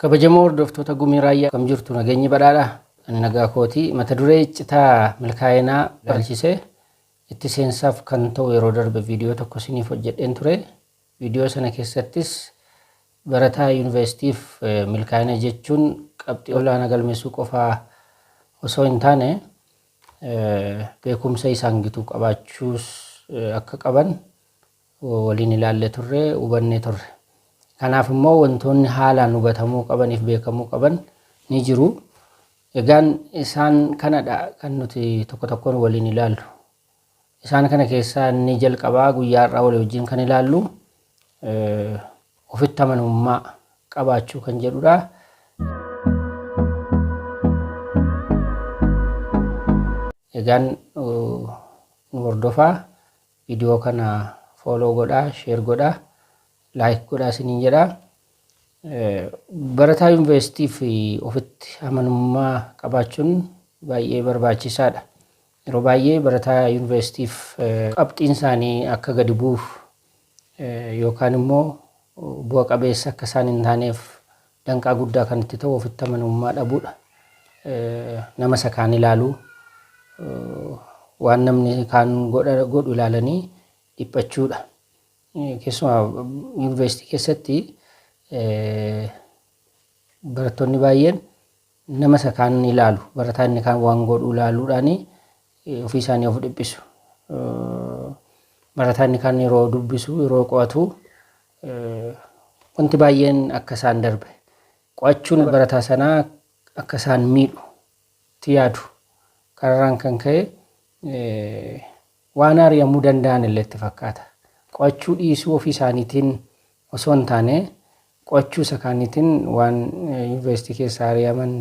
Kabajamoo hordoftoota Gumii Raayyaa kam jirtu nageenyi badhaadha. Ani nagaa kooti. Mata duree iccitaa milkaa'inaa ilaalchisee itti seensaaf kan ta'u yeroo darbe viidiyoo tokko isiniif hojjedheen ture. Viidiyoo sana keessattis barataa yuunivarsiitiif milkaa'ina jechuun qabxii olaanaa galmeessuu qofaa osoo hin taane beekumsa isaan gitu qabaachuus akka qaban waliin ilaalle turre, hubannee turre. Kanaaf immoo wantoonni haalaan hubatamuu qabaniif beekamuu qaban ni jiru. Egaan isaan kanadha kan nuti tokko tokkoon waliin ilaallu. Isaan kana keessaa inni jalqabaa guyyaa har'aa walii wajjin kan ilaallu ofitti amanamummaa qabaachuu kan jedhudha. Egaan nu hordofaa viidiyoo kana follow godhaa, share godhaa, like godhaa isiniin jedha. Barataa yuunivarsiitiif ofitti amanamummaa qabaachuun baay'ee barbaachisaadha. Yeroo baay'ee barataa yuunivarsiitiif qabxiin isaanii akka gadi bu'uuf yookaan immoo bu'a qabeessa akka isaan hin taaneef danqaa guddaa kan itti ta'u ofitti amanamummaa dhabuudha. Nama isa kaan ilaaluu, waan namni kaan godhu ilaalanii dhiphachuudha. Keessumaa yuunivarsiitii keessatti barattoonni baay'een nama isa kaan ilaalu, barataa inni kaan waan godhu ilaaluudhaan ofii isaanii of dhiphisu. Barataa inni kaan yeroo dubbisu, yeroo qo'atu wanti baay'een akka isaan darbe. Qo'achuun barataa sanaa akka isaan miidhu itti yaadu. Kanarraan kan ka'e waan ari'amuu danda'an illee itti fakkaata. Qo'achuu dhiisuu ofii isaaniitiin osoo hin taane qo'achuu isa kaaniitiin waan yuunivarsiitii keessaa ari'aman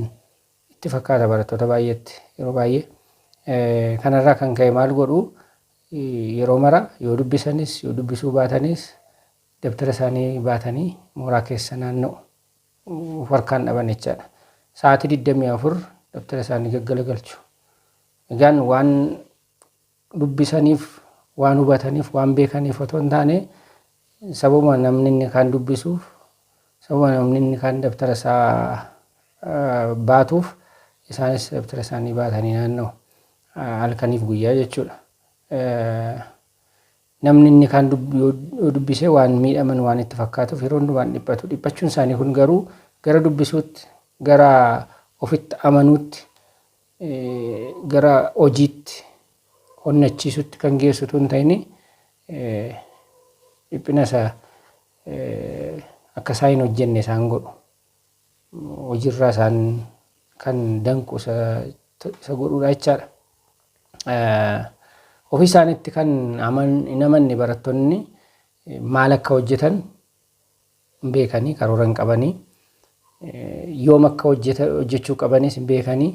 itti fakkaata barattoota baay'eetti yeroo baay'ee. Kanarraa kan ka'e maal godhu yeroo mara yoo dubbisanis yoo dubbisuu baatanis dabtara isaanii baatanii mooraa keessa naanna'u. Of harkaan dhaban jechaadha. Sa'aatii 24 dabtara isaanii gaggalagalchu. Egaan waan dubbisaniif, waan hubataniif, waan beekaniif otoo hin taane sababuma namni inni kaan dubbisuuf, sababuma namni inni kaan dabtara isaa baatuuf isaanis dabtara isaanii baatanii naanna'u. Halkaniif guyyaa jechuudha. Namni inni kaan yoo dubbise waan miidhaman waan itti fakkaatuuf yeroo hundumaan dhiphatu. Dhiphachuun isaanii kun garuu gara dubbisuutti, gara ofitti amanuutti, gara hojiitti onnachiisutti kan geessu utuu hin ta'in dhiphina isa akka isaan hin hojjenne isaan godhu. Hojiirraa isaan kan danqu isa godhudha jechaadha. Ofii isaaniitti kan hin amanne barattoonni maal akka hojjetan hin beekanii karoora hin qabanii yoom akka hojjechuu qabanis hin beekanii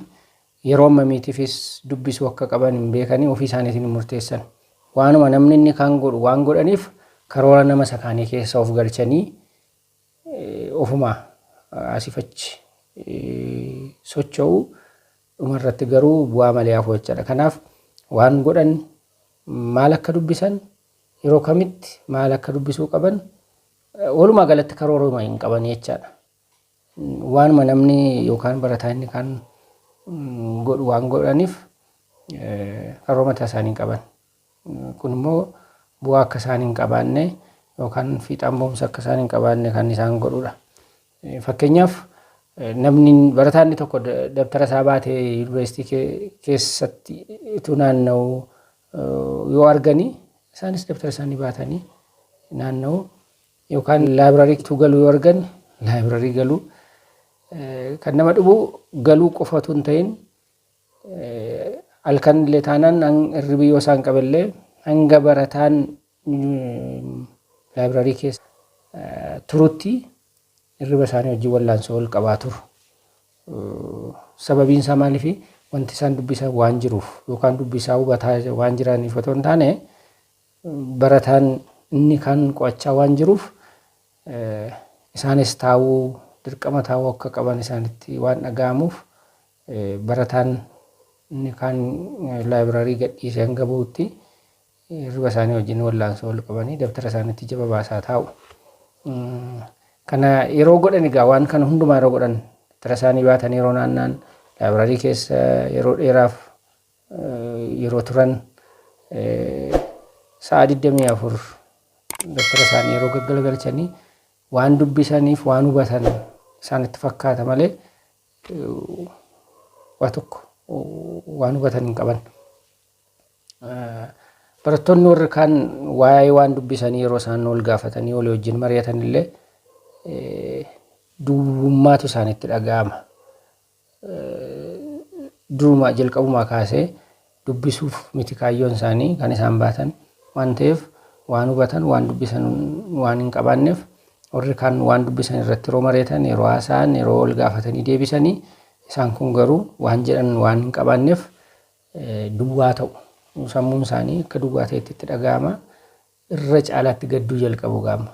yeroo ammamiitiifis dubbisuu akka qaban hin beekanii ofii isaaniitiin hin murteessan. Waanuma namni inni kaan godhu waan godhaniif karoora nama isa kaanii keessa of galchanii ofuma asiif achi socho'u dhumarratti garuu bu'aa malee hafu jechaadha. Kanaaf waan godhan maal akka dubbisan yeroo kamitti maal akka dubbisuu qaban walumaa galatti karooruma hin qaban jechaadha. Waanuma namni yookaan barataa inni kaan godhu waan godhaniif karoora mataa isaanii hin qaban. Kun immoo bu'aa akka isaan hin qabaanne yookaan fiixaan ba'umsa akka isaan hin qabaanne kan isaan godhudha. Fakkeenyaaf namni barataan inni tokko dabtara isaa baatee yuunivarsiitii keessatti utuu naanna'u yoo arganii isaanis dabtara isaanii baatanii naanna'u yookaan laayibiraarii utuu galuu yoo argan laayibiraarii galuu kan nama dhibu galuu qofa utuu hin ta'in halkan illee taanaan hirribi yoo isaan qabellee hanga barataan laayibiraarii keessa turutti hirriba isaanii wajjin wallaansoo wal qabaa turu. Sababiin isaa maaliif wanti isaan dubbisan waan jiruuf yookaan dubbisaa hubataa waan jiraniif otoo hin taane barataan inni kaan qo'achaa waan jiruuf isaanis taa'uu dirqama taa'uu akka qaban isaanitti waan dhaga'amuuf barataan inni kaan laayibraarii gadhiisee hanga bahutti hirriba isaanii wajjin wallaansoo wal qabanii dabtara isaaniitti ija babaasaa taa'u. Kana yeroo godhan egaa, waan kana hundumaa yeroo godhan, tira isaanii baatanii yeroo naanna'an, library keessa yeroo dheeraaf yeroo turan, sa'a 24 daftara isaanii yeroo gaggalagalchanii, waan dubbisaniif waan hubatan isaanitti fakkaata malee waa tokko waan hubatan hin qaban. Barattoonni warri kaan waa'ee waan dubbisanii yeroo isaan wal gaafatanii walii wajjin mari'atan illee duwwummaatu isaanitti dhaga'ama. Durumaa jalqabumaa kaasee dubbisuuf miti kaayyoon isaanii kan isaan baatan waan ta'eef, waan hubatan, waan dubbisan waan hin qabaanneef, warri kaan waan dubbisan irratti yeroo mari'atan, yeroo haasa'an, yeroo wal gaafatanii deebisanii, isaan kun garuu waan jedhan waan hin qabaanneef duwwaa ta'u. Sammuun isaanii akka duwwaa ta'etti itti dhaga'ama. Irra caalaatti gadduu jalqabu gaama.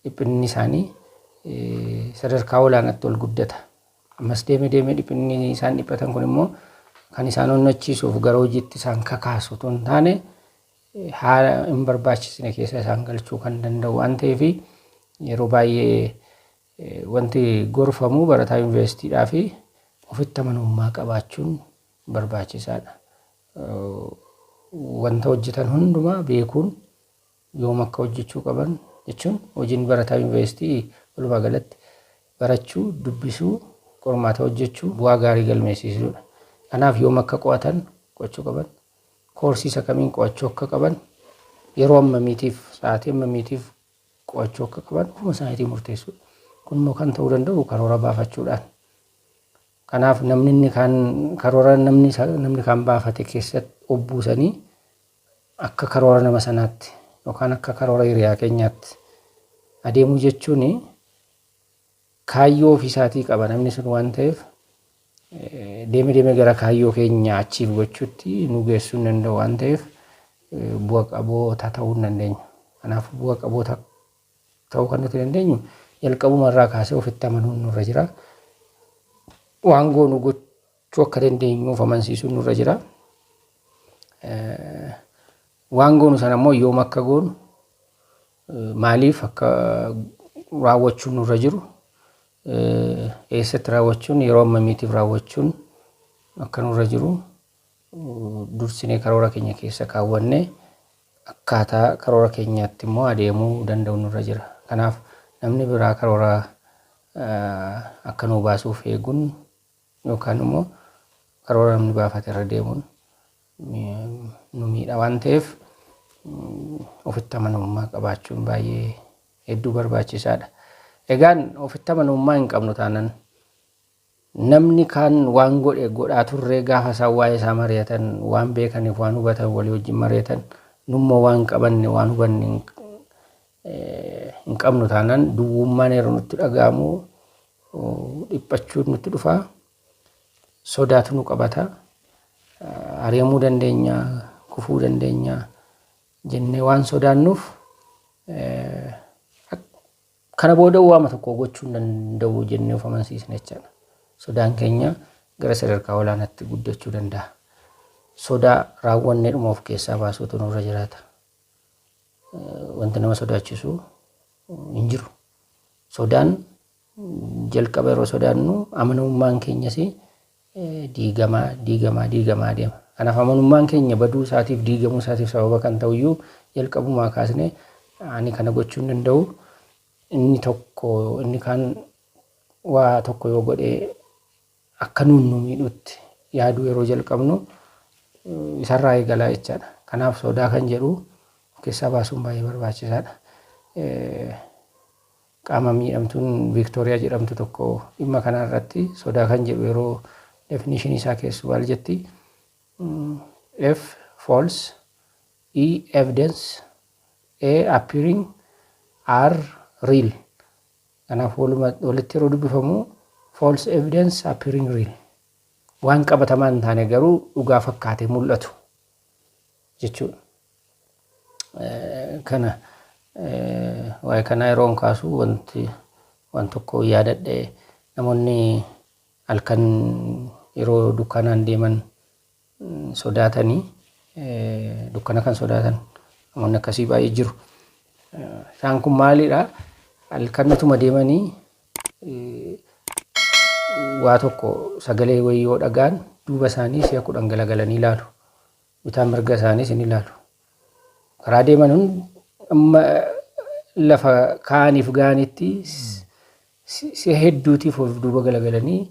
Dhiphinni isaanii sadarkaa olaanaatti ol guddata. Ammas deemee deemee dhiphinni isaan dhiphatan kun immoo kan isaan onnachiisuuf gara hojiitti isaan kakaasu otoo hin taane, haala hin barbaachisne keessa isaan galchuu kan danda'u waan ta'eef, yeroo baay'ee wanti gorfamu barataa yuunivarsiitiidhaa fi ofitti amanamummaa qabaachuun barbaachisaadha. Wanta hojjetan hundumaa beekuun, yoom akka hojjechuu qaban jechuun, hojiin barataa yuunivarsiitii walumaa galatti barachuu, dubbisuu, qormaata hojjechuu, bu'aa gaarii galmeessisuudha. Kanaaf yoom akka qo'atan, qo'achuu qaban, koorsii isa kamiin qo'achuu akka qaban, yeroo hammamiitiif, sa'aatii hammamiitiif qo'achuu akka qaban ofuma isaaniitiin murteessuudha. Kun immoo kan ta'uu danda'u karoora baafachuudhaan. Kanaaf namni inni kaan karoora namni kaan baafate keessatti obbuusanii akka karoora nama sanaatti yookaan akka karoora hiriyaa keenyaatti adeemuu jechuun, kaayyoo ofiisaatii qaba namni sun waan ta'eef, deeme deeme gara kaayyoo keenya achiif gochuutti nu geessuu hin danda'u waan ta'eef, bu'a qaboota ta'uu hin dandeenyu. Kanaaf bu'a qaboota ta'uu kan nuti dandeenyu jalqabuma irraa kaasee ofitti amanuun nurra jira. Waan goonu gochuu akka dandeenyu of amansiisuun nurra jira. Waan goonu sana immoo yoom akka goonu, maaliif akka raawwachuun nurra jiru, eessatti raawwachuun, yeroo hammamiitiif raawwachuun akka nurra jiru dursinee karoora keenya keessa kaawwannee, akkaataa karoora keenyaatti immoo adeemuu danda'u nurra jira. Kanaaf namni biraa karoora akka nuu baasuuf eeguun yookaan immoo karoora namni baafate irra deemuun nu miidha waan ta'eef, ofitti amanamummaa qabaachuun baay'ee hedduu barbaachisaadha. Egaan ofitti amanamummaa hin qabnu taanan, namni kaan waan godhe godhaa turree, gaafa isaan waa'ee isaa mari'atan, waan beekaniif waan hubatan walii wajjin mari'atan, nummoo waan qabanne, waan hubanne hin qabnu taanaan, duwwummaan yeroo nutti dhaga'amu dhiphachuun nutti dhufa. Sodaatu nu qabata. Ari'amuu dandeenya, kufuu dandeenya jennee waan sodaannuuf, kana booda waama tokko gochuu hin danda'u jennee of amansiisna jechaadha. Sodaan keenya gara sadarkaa olaanaatti guddachuu danda'a. Sodaa raawwannee dhuma of keessaa baasuutu nurra jiraata. Wanti nama sodaachisu hin jiru. Sodaan jalqaba yeroo sodaannu amanamummaan keenyas diigamaa diigamaa diigamaa deema. Kanaaf amanamummaan keenya baduu isaatiif, diigamuu isaatiif sababa kan ta'u iyyuu, jalqabumaa kaasnee ani kana gochuu hin danda'u, inni tokko inni kaan waa tokko yoo godhee akka nuun nu miidhutti yaaduu yeroo jalqabnu isarraa eegalaa jechaadha. Kanaaf sodaa kan jedhu of keessaa baasuun baay'ee barbaachisaadha. Qaama miidhamtuun Viiktooriyaa jedhamtu tokko dhimma kana irratti sodaa kan jedhu yeroo definition isaa keessu maal jetti? F, false, E, evidence, A, appearing, R, real. Kanaaf walitti yeroo dubbifamu false evidence appearing real. Waan qabatamaa hin taane garuu dhugaa fakkaatee mul'atu jechuudha. Kana waa'ee kanaa yeroon kaasu wanti waan tokko yaadadhe. Namoonni halkan yeroo dukkanaan deeman sodaatanii, dukkana kan sodaatan namoonni akkasii baay'ee jiru. Isaan kun maalidha? Halkan utuma deemanii waa tokko sagalee wayii yoo dhagaan, duuba isaanii si'a 10 galagalanii ilaalu. Bitaan mirga isaaniis ni ilaalu. Karaa deeman amma lafa kaa'aniif ga'anitti si'a hedduutiif of duuba galagalanii,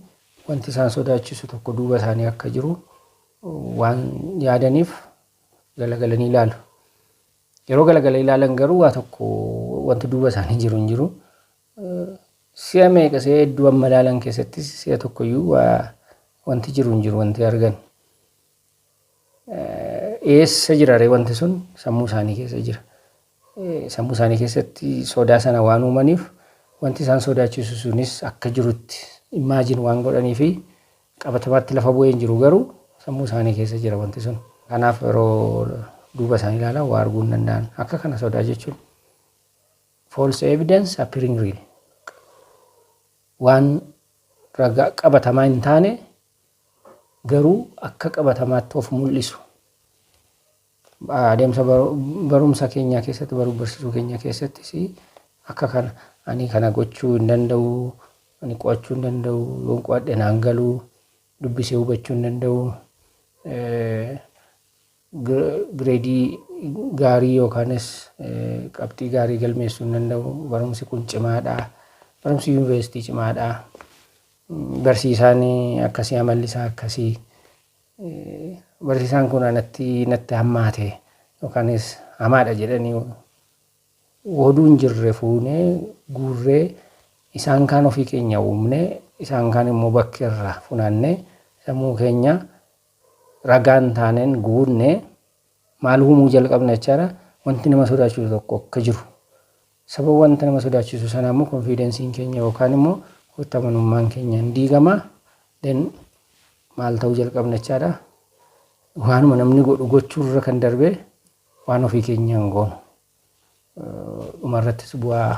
wanti isaan sodaachisu tokko duuba isaanii akka jiru waan yaadaniif galagalanii ilaalu. Yeroo galagalanii ilaalan garuu waa tokko wanti duuba isaanii jiru hin jiru. Si'a meeqa, si'a hedduu amma ilaalan keessattis si'a tokkoyyuu waa wanti jiru hin jiru wanti argan. Eessa jira ree wanti sun? Sammuu isaanii keessa jira. Sammuu isaanii keessatti sodaa sana waan uumaniif, wanti isaan sodaachisu sunis akka jirutti imagine waan godhanii fi qabatamaatti lafa bu'ee hin jiru, garuu sammuu isaanii keessa jira wanti sun. Kanaaf yeroo duuba isaanii ilaalan waa arguu hin danda'an. Akka kana sodaa jechuun false evidence appearing real. Waan ragaa qabatamaa hin taane garuu akka qabatamaatti of mul'isu. Adeemsa barumsa keenyaa keessatti, baruu barsiisuu keenya keessattis akka kana, ani kana gochuu hin danda'u, ani qo'achuu hin danda'u, yoon qo'adhe naan galuu, dubbisee hubachuu hin danda'u, gireedii gaarii yookaanis qabxii gaarii galmeessuu hin danda'u, barumsi kun cimaadha, barumsi yuunivarsiitii cimaadha, barsiisaan akkasii, amalli isaa akkasii, barsiisaan kun anatti natti hammaate yookaanis hamaadha jedhanii oduu hin jirre fuunee guurree, isaan kaan ofii keenya uumnee, isaan kaan immoo bakkeerraa funaannee, sammuu keenya ragaan taaneen guunnee maal uumuu jalqabna jechaadha. Wanti nama sodaachisu tokko akka jiru. Sababa wanta nama sodaachisu sanaa immoo confidenceiin keenya yookaan immoo ofitti amanummaan keenya hin diigama. Then maal ta'uu jalqabna jechaadha? Waanuma namni godhu gochuurra kan darbee waan ofii keenyaan goonu. Dhumarrattis bu'aa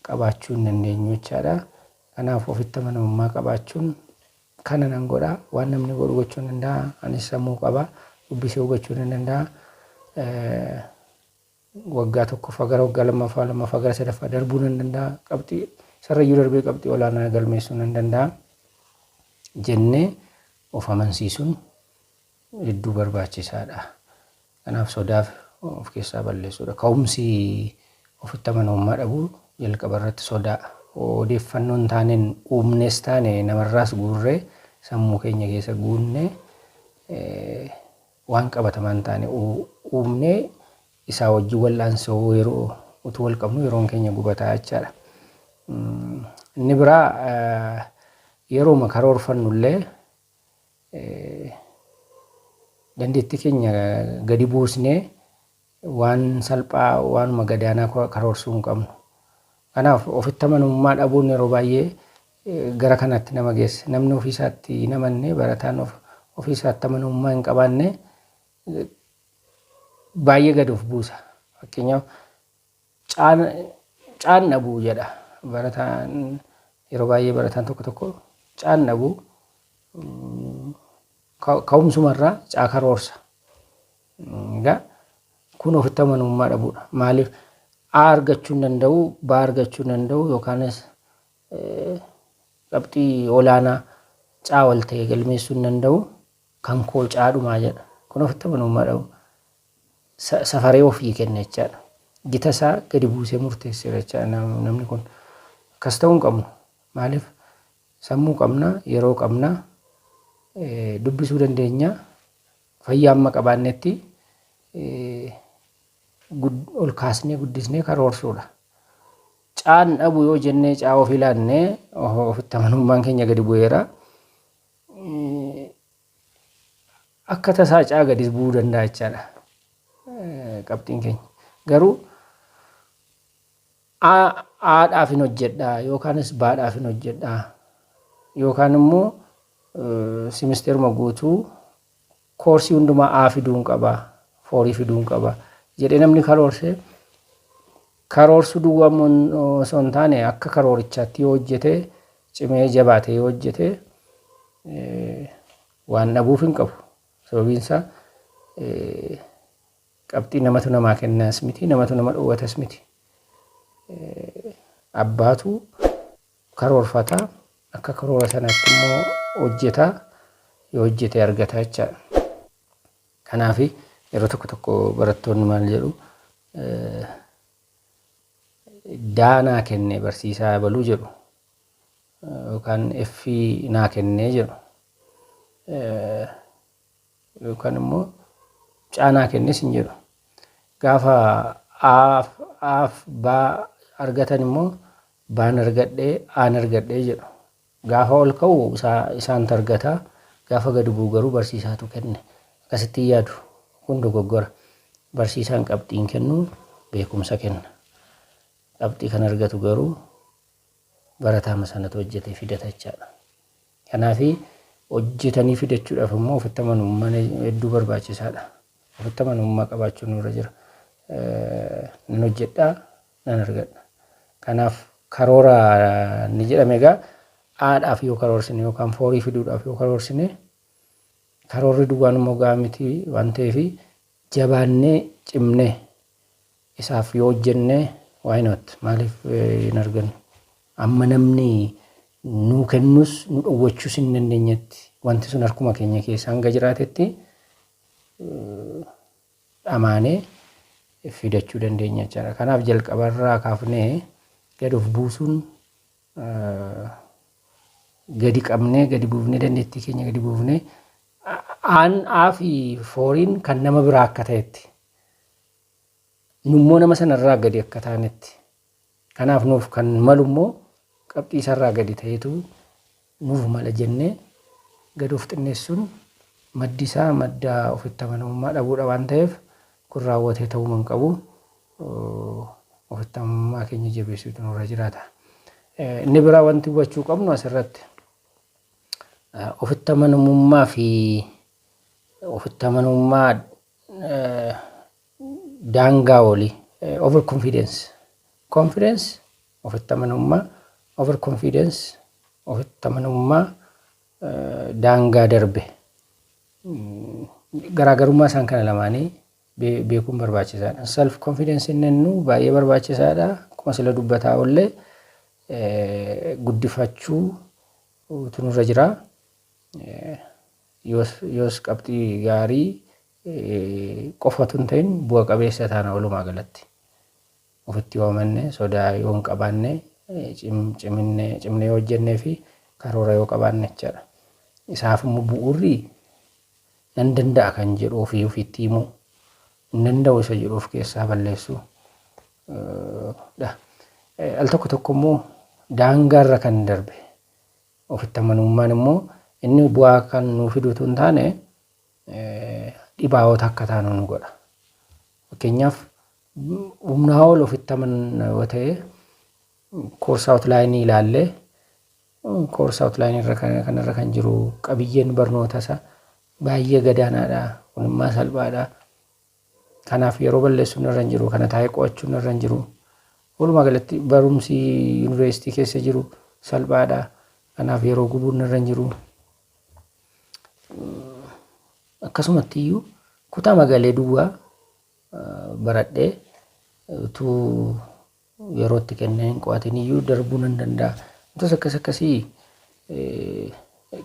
qabaachuu hin dandeenyu jechaadha. Kanaaf ofitti amanamummaa qabaachuun kana nan godha, waan namni godhu gochuu hin danda'a, anis sammuu qaba, dubbisee hubachuu nan danda'a. Waggaa tokkoffaa gara waggaa lammaffaa, lammaffaa gara sadaffaa darbuu nan danda'a. Qabxii sararayyuu darbee qabxii olaanaa galmeessuu nan danda'a jennee of amansiisuun hedduu barbaachisaadha. Kanaaf sodaaf of keessaa balleessuudha. Ka'umsi ofitti amanamummaa dhabuu jalqaba irratti sodaa. Odeeffannoo hin taaneen uumnes taane namarraas guurree sammuu keenya keessa guunnee, waan qabatamaa hin taane uumnee isaa wajjin wal'aansoo yeroo utuu wal qabnu yeroon keenya gubataa jechaadha. Inni biraa, yerooma karoorfannullee dandeettii keenya gadi buusnee waan salphaa, waanuma gadaanaa karoorsuu hin qabnu. Kanaaf ofitti amanamummaa dhabuun yeroo baay'ee gara kanatti nama geessa. Namni ofiisaatti hin amanne, barataan ofiisaatti amanamummaa hin qabaanne baay'ee gadi of buusa. Fakkeenyaaf, caan dhabuu jedha. Barataan yeroo baay'ee, barataan tokko tokko caan dhabuu, ka'umsumarraa caa karoorsa. Egaa kun ofitti amanamummaa dhabuudha. Maaliif? A argachuu hin danda'u, B argachuu hin danda'u, yookaanis qabxii olaanaa caa ol ta'e galmeessuu hin danda'u, kan koo caadhumaa jedha. Kun ofitti amanamummaa dhabu. Safaree ofii kenna jechaadha. Gita isaa gadi buusee murteesseera jechaadha namni kun. Akkas ta'uu hin qabnu. Maaliif? Sammuu qabna, yeroo qabna, dubbisuu dandeenya. Fayyaa amma qabaannetti ol kaasnee guddisnee karoorsuudha. Caan dhabu yoo jennee caa of ilaannee, ofitti amanamummaan keenya gadi bu'eera. Akka tasaa caa gadis bu'uu danda'a jechaadha qabxiin keenya. Garuu Aadhaaf hin hojjedha yookaanis baadhaaf hin hojjedha yookaan immoo simisteeruma guutuu koorsii hundumaa A fiduun qaba, fourii fiduun qaba jedhee namni karoorse, karoorsuu duwwaa immoo osoo hin taane akka karoorichaatti yoo hojjete, cimee jabaate yoo hojjete, waan dhabuuf hin qabu. Sababiin isaa qabxii namatu namaa kennas miti, namatu nama dhoowwatas miti. Abbaatu karoorfata, akka karoora sanaatti immoo hojjeta, yoo hojjete argata jechaadha. Kanaaf yeroo tokko tokko barattoonni maal jedhu, "D naa kenne barsiisaa abaluu" jedhu, yookaan "F naa kennee" jedhu, yookaan immoo "C naa kennes" hin jedhu. Gaafa A'f B argatan immoo "B'n argadhee, A'n argadhee" jedhu. Gaafa ol ka'u isaantu argata. Gaafa gadi bu'u garuu barsiisaatu kenne. Akkasitti yaadu. Kun dogoggora. Barsiisaan qabxiin kennu, beekumsa kenna. Qabxii kan argatu garuu barataama sanatu hojjetee fidata jechaadha. Kanaafi hojjetanii fidachuudhaaf immoo ofitti amanamummaan hedduu barbaachisaadha. Ofitti amanamummaa qabaachuun nurra jira. Nan hojjedhaa, nan argadha. Kanaaf karoora ni jedhame egaa, A'dhaaf yoo karoorsine yookaan 4 fiduudhaaf yoo karoorsine, karoorri duwwaan immoo gahaa miti waan ta'eef, jabaannee cimnee isaaf yoo hojjenne, why not? Maaliif hin argannu? Amma namni nuu kennus nu dhowwachuus hin dandeenyetti, wanti sun harkuma keenya keessa hanga jiraatetti, dhamaanee fidachuu dandeenya jechaadha. Kanaaf jalqabarraa kaafnee gad of buusuun, gadi qabnee, gadi buufnee, dandeettii keenya gadi buufnee, A'n, A fi 4n kan nama biraa akka ta'etti, nummoo nama sanarraa gadi akka taanetti, kanaaf nuuf kan malu immoo qabxii isarraa gadi ta'etu nuuf mala jennee gad of xinneessuun maddi isaa madda ofitti amanamummaa dhabuudha waan ta'eef, kun raawwatee ta'uu hin qabu. Ofitti amanamummaa keenya jabeessuutu nurra jiraata. Inni biraa wanti hubachuu qabnu asirratti ofitti amanamummaa fi ofitti amanamummaa daangaa olii, over confidence, confidence ofitti amanamummaa, over confidence ofitti amanamummaa daangaa darbe, garaagarummaa isaan kana lamaanii beekuun barbaachisaadha. Self confidence inni jennu baay'ee barbaachisaadha. Akkuma sila dubbataa oollee guddifachuu nurra jira. Yoos qabxii gaarii qofatu hin ta'in, bu'a qabeessa taana walumaa galatti. Ofitti yoo amanne, sodaa yoo hin qabaanne, cimnee yoo hojjennee fi karoora yoo qabaanne jechaadha. Isaaf immoo bu'uurri nan danda'a kan jedhu ofii ofitti himuu, hin danda'u isa jedhu of keessaa balleessuu dha. Al tokko tokko immoo daangaarra kan darbe ofitti amanamummaan immoo inni bu'aa kan nuu fidutu hin taane, dhibaa'oota akka taanu nu godha. Fakkeenyaaf, humnaa ol ofitti amanna yoo ta'e, course outline ilaallee, course outline irra kanarra kan jiru qabiyyeen barnoota isaa baay'ee gadaanaadha. Kun immoo salphaadha. Kanaaf yeroo balleessuun irra hin jiru. Kana taa'ee qo'achuun irra hin jiru. Walumaa galatti barumsi yuunivarsiitii keessa jiru salphaadha. Kanaaf yeroo gubuun irra hin jiru. Akkasumatti iyyuu kutaa magalee duwwaa baradhee utuu yeroo itti kennee hin qo'atin iyyuu darbuu nan danda'a. Wantoota akkas akkasii,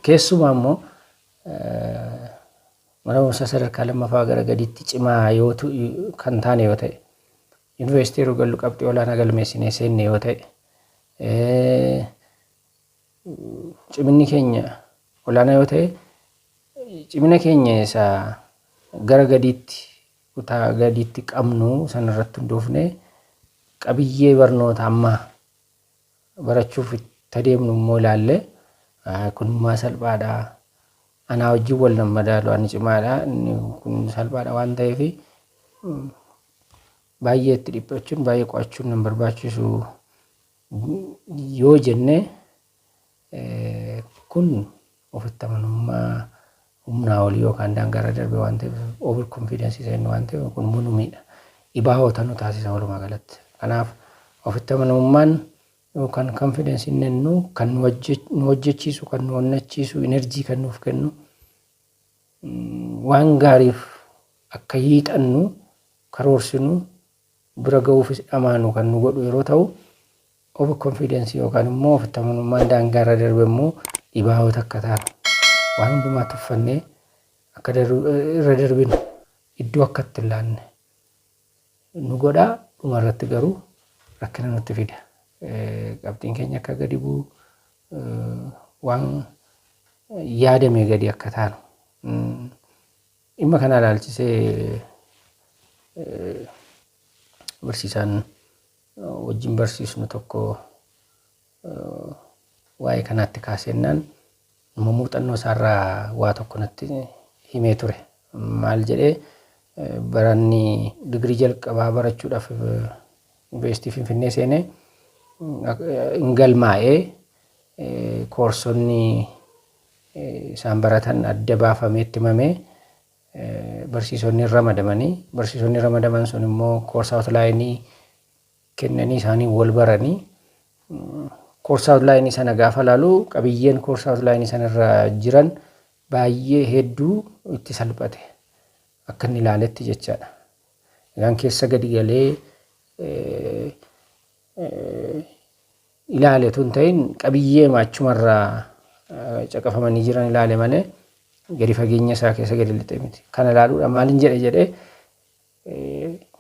keessumaa immoo mana barumsaa sadarkaa lammaffaa gara gadiitti cimaa yoo kan taane yoo ta'e, yuunivarsiitii yeroo gallu qabxii olaanaa galmeessinee seenne yoo ta'e, ciminni keenya olaanaa yoo ta'e, cimina keenya isa gara gadiitti, kutaa gadiitti qabnu sanarratti hundoofnee qabiyyee barnoota ammaa barachuuf itti adeemnu immoo ilaallee, kun immoo salphaadha. Anaa wajjin wal nan madaalu, ani cimaadha, inni kun salphaadha waan ta'eef, baay'ee itti dhiphachuun, baay'ee qo'achuun nan barbaachisu yoo jenne, kun ofitti amanamummaa humnaa olii yookaan daangaarra darbe waan ta'eef, over confidence isa inni waan ta'eef, kun immoo nu miidha. Dhibaa'oota nu taasisa walumaa galatti. Kanaaf ofitti amanamummaan yookaan confidence inni jennu kan nu hojjechiisu, kan nu onnachiisu, energy kan nuuf kennu, waan gaariif akka hiixannu, karoorsinu, bira ga'uufis dhamaanu kan nu godhu yeroo ta'u, Over confidence yookaan immoo ofitti amanummaan daangaa irra darbe immoo dhibaa'oota akka taanu, waan hundumaa tuffannee akka irra darbinu, iddoo akka itti hin laanne nu godha. Dhuma irratti garuu rakkina nutti fida. Qabxiin keenya akka gadi bu'u, waan yaadame gadi akka taanu. Dhimma kana ilaalchisee barsiisaan wajjin barsiisnu tokko waa'ee kanaatti kaasennaan immoo muuxannoo isaarraa waa tokko natti himee ture. Maal jedhee? Baranni digirii jalqabaa barachuudhaaf Yuunivarsiitii Finfinnee seenee hin galmaa'ee, koorsonni isaan baratan adda baafamee itti himamee, barsiisonni ramadamanii, barsiisonni ramadaman sun immoo course outline kennanii isaanii wal baranii, course outline sana gaafa laalu qabiyyeen course outline sanarra jiran baay'ee hedduu itti salphate akka inni ilaaletti jechaadha. Egaan keessa gadi galee ilaale tun ta'in, qabiyyee achumarraa caqafamanii jiran ilaale malee gadi fageenya isaa keessa gadi lixee miti. Kana ilaaluudha maalin jedhe jedhee,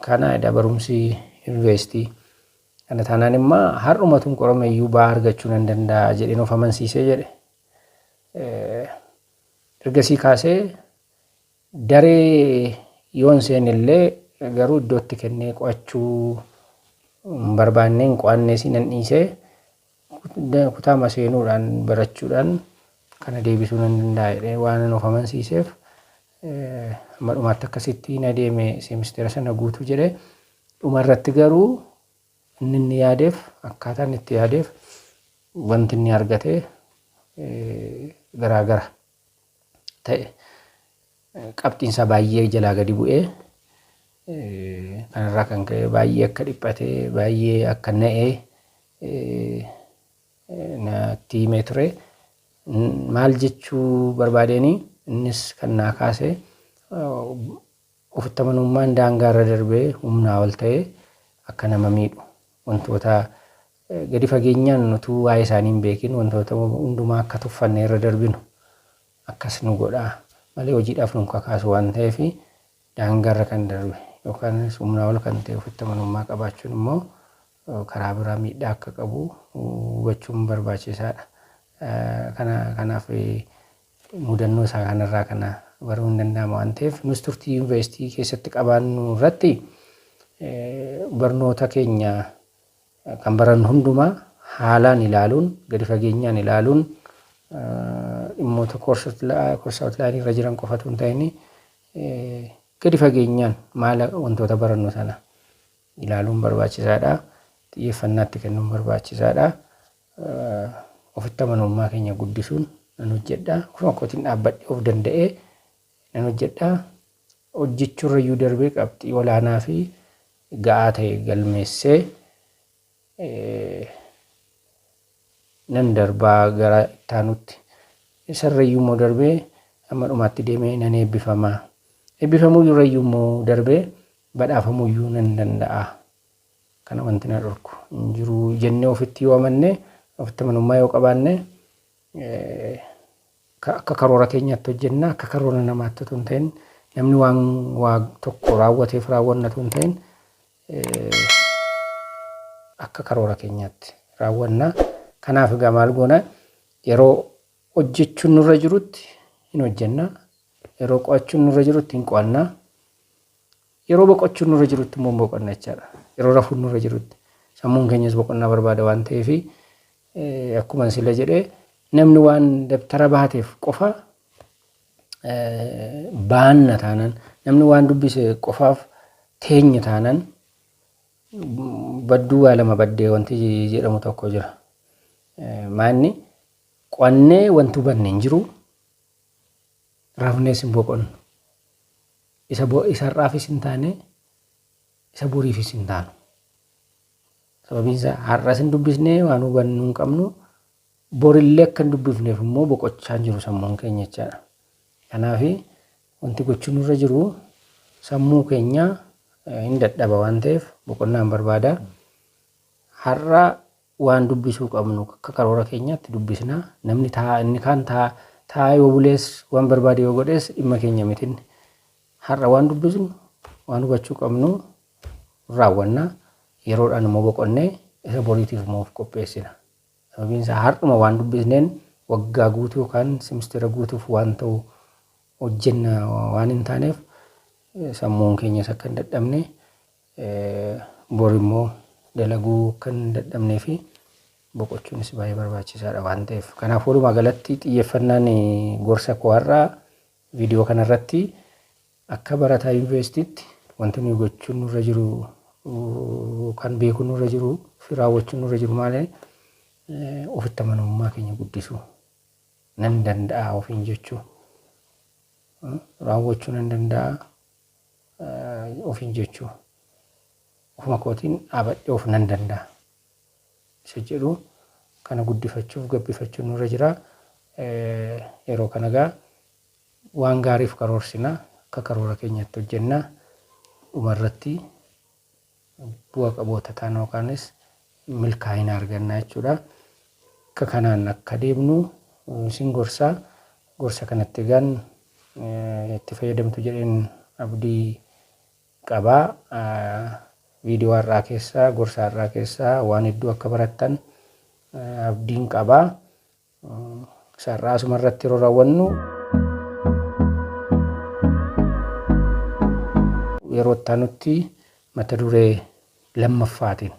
kana edha barumsi yuunivarsiitii. Kana taanaan immoo har'uma tun qorame iyyuu ba'aa argachuu nan danda'a jedheen of amansiisee jedhe. Ergasii kaasee daree yoon seenillee garuu iddootti kennee qo'achuu hin barbaanne, hin qo'annes, nan dhiisee, kutaama seenuudhaan barachuudhaan kana deebisuu nan danda'a jedhee waan of amansiiseef hamma dhumaatti akkasitti na deeme seemistera sana guutuu jedhee. Dhuma irratti garuu inni yaadeef, akkaataan itti yaadeef wanti inni argate garaagara ta'e. Qabxiin isaa baay'ee jalaa gadi bu'ee, kanarraa kan ka'e baay'ee akka dhiphatee, baay'ee akka na'ee natti himee ture. Maal jechuu barbaadeenii, innis kan naa kaase, ofitti amanummaan daangaa irra darbee humnaa ol ta'e akka nama miidhu, wantoota gadi fageenyaan utuu waa'ee isaanii hin beekin wantoota hundumaa akka tuffanne irra darbinu akkas nu godha malee hojiidhaaf nu kakaasu waan ta'eef, daangaarra kan darbe yookaan humnaa ol kan ta'e ofitti amanummaa qabaachuun immoo karaa biraa miidhaa akka qabu hubachuun barbaachisaadha. Kanaaf mudannoo isaa kanarraa kana baruun hin danda'ama waan ta'eef, nus turtii yuunivarsiitii keessatti qabaannu irratti barnoota keenya kan barannu hundumaa haalaan ilaaluun, gadi fageenyaan ilaaluun, dhimmoota course outline irra jiran qofatu hin ta'in, gadi fageenyaan maala wantoota barannu sana ilaaluun barbaachisaadha. Xiyyeeffannaatti kennuun barbaachisaadha. Ofitti amanamummaa keenya guddisuun, nan hojjedha, ofuma kootiin dhaabbadhee of danda'ee nan hojjedha, hojjechuurrayyuu darbee qabxii olaanaa fi ga'aa ta'e galmeessee nan darbaa gara ittaanutti, isarrayyuu immoo darbee hamma dhumaatti deemee nan eebbifama. Eebbifamuu irrayyuu immoo darbee badhaafamuyyuu nan danda'a. Kana wanti na dhorku hin jiru jennee ofitti yoo amanne, ofitti amanummaa yoo qabaanne, akka karoora keenyaatti hojjenna. Akka karoora namaatti otoo hin ta'in, namni waan waa tokko raawwateef raawwanna otoo hin ta'in, akka karoora keenyaatti raawwanna. Kanaaf egaa maal goona? Yeroo hojjechuun nurra jirutti hin hojjenna. Yeroo qo'achuun nurra jirutti hin qo'anna. Yeroo boqochuun nurra jirutti immoo boqonna jechaadha. Yeroo rafuun nurra jirutti sammuun keenyas boqonnaa barbaada waan ta'eef, akkuma sila jedhee, namni waan dabtara baateef qofa baanna taanaan, namni waan dubbise qofaaf teenya taanaan, badduu waa lama baddee wanti jedhamu tokko jira. Maanni qo'annee wanti hubanne hin jiru, rafnees hin boqonnu. Isa har'aafis hin taane, isa boriifis hin taanu. Sababiin isaa har'as hin dubbisnee waan hubannu hin qabnu, borillee akka hin dubbifneef immoo boqochaa hin jiru sammuun keenya jechaadha. Kanaaf wanti gochuun nurra jiru, sammuu keenya hin dadhaba waan ta'eef boqonnaa hin barbaada. Har'a Waan dubbisuu qabnu akka karoora keenyaatti dubbisna. Namni taa inni kaan taa taa'ee yoo bulees waan barbaade yoo godhes dhimma keenya mitin. Har'a waan dubbisnu, waan hubachuu qabnu raawwanna. Yeroodhaan immoo boqonnee isa boriitiif immoo of qopheessina. Sababiin isaa har'uma waan dubbisneen waggaa guutuu yookaan simistera guutuuf waan ta'u hojjenna waan hin taaneef, sammuun keenyas akka hin dadhabne, bor immoo dalaguu akka hin dadhabnee fi boqochuunis baay'ee barbaachisaadha waan ta'eef. Kanaaf walumaa galatti xiyyeeffannaan gorsa koo har'aa viidiyoo kanarratti akka barataa yuunivarsiitiitti wanti nuyi gochuun nurra jiru, kan beekuun nurra jiru fi raawwachuun nurra jiru maali? Ofitti amanamummaa keenya guddisuu. Nan danda'a ofiin jechuu. Raawwachuu nan danda'a ofiin jechuu. Ofuma kootiin dhaabadhee of nan danda'a isa jedhu kana guddifachuuf gabbifachuun nurra jira. Yeroo kana egaa waan gaariif karoorsina, akka karoora keenyatti hojjenna, dhumarratti bu'a qaboota taana yookaanis milkaa'ina arganna jechuudha. Akka kanaan akka deemnu isin gorsa. Gorsa kanatti egaan itti fayyadamtu jedheen abdii qaba. Viidiyoo har'aa keessaa, gorsa har'aa keessaa waan hedduu akka barattan abdiin qaba. Isa har'aa asuma irratti yeroo raawwannu, yeroo itti aanutti mata duree lammaffaatiin.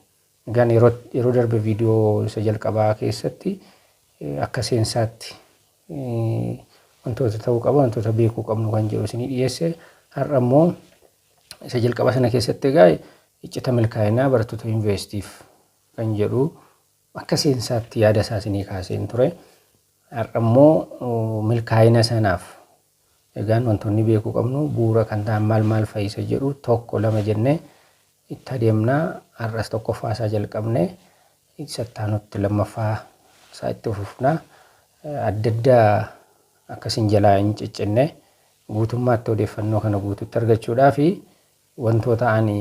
Egaan yeroo darbe viidiyoo isa jalqabaa keessatti akka seensaatti wantoota ta'uu qaban, wantoota beekuu qabnu kan jedhu isinii dhiyeesse. Har'a immoo isa jalqaba sana keessatti egaa iccita milkaa'inaa barattoota yuunivarsiitiif kan jedhu akka seensaatti yaada isaa isinii kaaseen ture. Har'a immoo milkaa'ina sanaaf egaan wantoonni beekuu qabnu, bu'uura kan ta'an maal maal fa'i isa jedhu tokko lama jennee itti adeemna. Har'as tokkoffaa isaa jalqabne, isa itti aanutti lammaffaa isaa itti fufna. Adda addaa akkasin jalaa hin ciccinne, guutummaatti odeeffannoo kana guututti argachuudhaa fi wantoota ani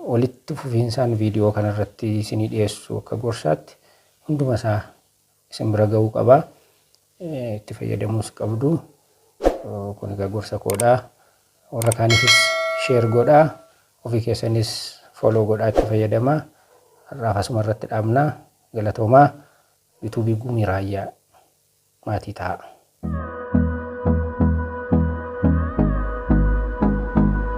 walitti fufiinsaan viidiyoo kanarratti isinii dhiyeessu akka gorsaatti hunduma isaa isin bira ga'uu qaba. Itti fayyadamuus qabdu. Kun egaa gorsa koodha. Warra kaaniifis share godhaa. Ofii keessanis follow godhaa itti fayyadamaa. Har'aaf asuma irratti dhaabna. Galatoomaa. Yuutuubii Gumii Raayyaa maatii ta'a.